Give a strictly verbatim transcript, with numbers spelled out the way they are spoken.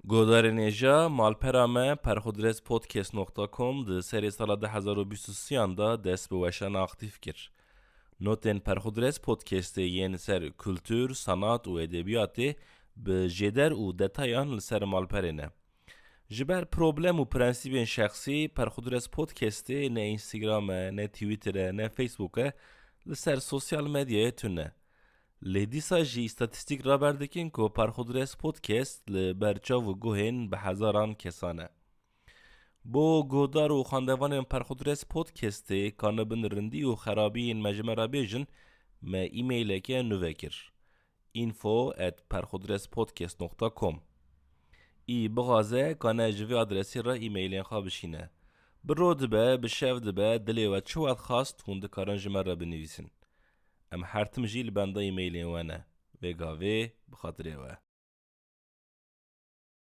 Guhdarên hêja, malpera me perxudres podcast nokta com di serê sala du hezar û bîst û sêyan de dest bi weşana aktîf kir. Notên Perxudres Podcastê yên ser kultur, sanat û edebiyatê bi jêder û detayan li ser malperê ne. Ji ber problem û prensîbên şexsî, Perxudres Podcastê ne Instagram e, ne Twitter e, ne Facebook e, li ser sosyal medyayê tune. Lê dîsa jî îstatîstîk raber dikin ku Perxudres Podcast li ber çav û guhên bi hezaran kesan e. Bo guhdar û xwendevanên Perxudres Podcastê kanibin rindî û xerabiyên me ji me re bêjin, me e-maileke nû vekir. info at perxudrespodcast nokta com. Î bixwaze kane ji vê adresê re e-mailên xwe bişîne. Bi ro dibe, bi şev dibe, dilê we çi wext xwast hûn dikarin ji me re binivîsin. Em her tim jî li benda e-mailên we ne. Vê gavê bi xatirê we.